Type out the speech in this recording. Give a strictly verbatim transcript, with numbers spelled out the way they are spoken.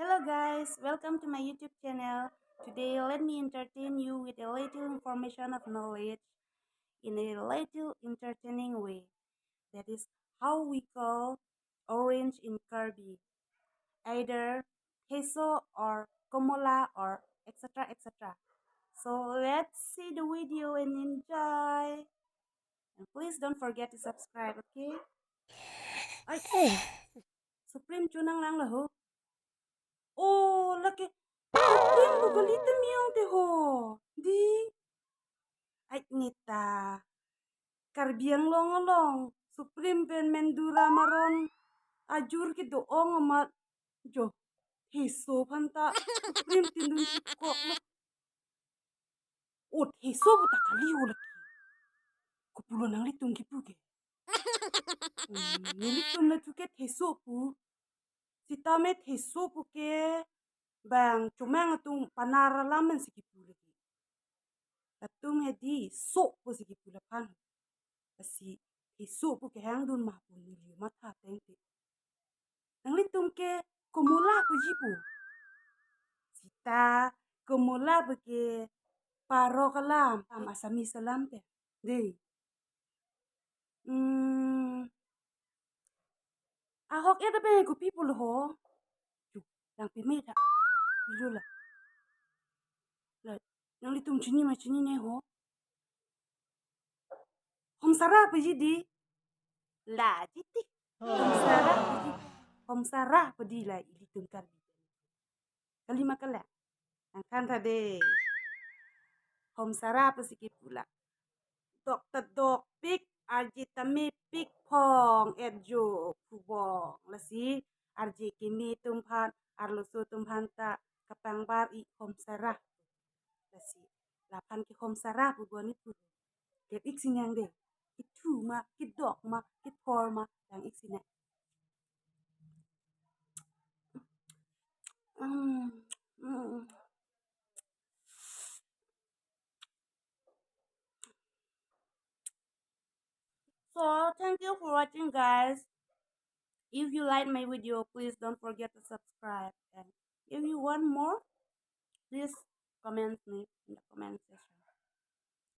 Hello guys, welcome to my YouTube channel. Today let me entertain you with a little information of knowledge in a little entertaining way. That is how we call orange in Karbi. Either theso or komola or et cetera et cetera. So let's see the video and enjoy. And please don't forget to subscribe, okay? Ay, Supreme chonang lang lo ho. Oh, lake Supreme pu kali temi ong te ho. Di. Ay, neta. Karbi Anglong along Supreme pen Mendura Maron ajur kedo-ong amat jo. Theso aphan ta Supreme tindun chikok lo. Oh, theso pu ta kali ho lake. Kopulo nanglitum kipu ke. Hmm, nelitum nathu ke theso pu. Sitame theso pu ke bang chomang atum panar alam men si kipu lake. Latum hedi so pusi kipu laphan. Lasi theso pu kehangdun ma pu neli matha tengte. Nanglitum ke komola puji pu. Sita komola pu ke parok alam, am Assamese alam pen. Dei. Hmm. Ahok et abe kopi pulo ho. Ju, lang peme ta. Kopi lo la. La, nanglitum chini ma chinine ho. Homsara puji di. La ji ti. Homsara puji. Homsara pu di la ilitum Karbi. Kali ma kali. Nangkhan tha dei. Homsara pusi kipu la. Dok ta dokpik, arje ta mepik phong et jo phubong. Lasi arje keme atum aphan, arloso atum aphan ta kapangbar-i homsara. Lasi laphan ke homsara pu boni pu. Kep-ik sinang dei. Kethu ma, kedok ma, kethor ma, lang-ik sinang. Mm, mm. So, thank you for watching, guys. If you like my video, please don't forget to subscribe. And if you want more, please comment me in the comment section.